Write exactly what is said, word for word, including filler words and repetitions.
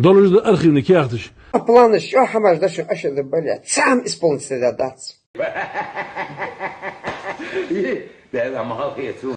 Долаш да архивни каьхаташ. Планаш чӀоагӀа хӀамаш да шун, аша да бале. Цхьа хӀама исполнить дац. Дела мал хету.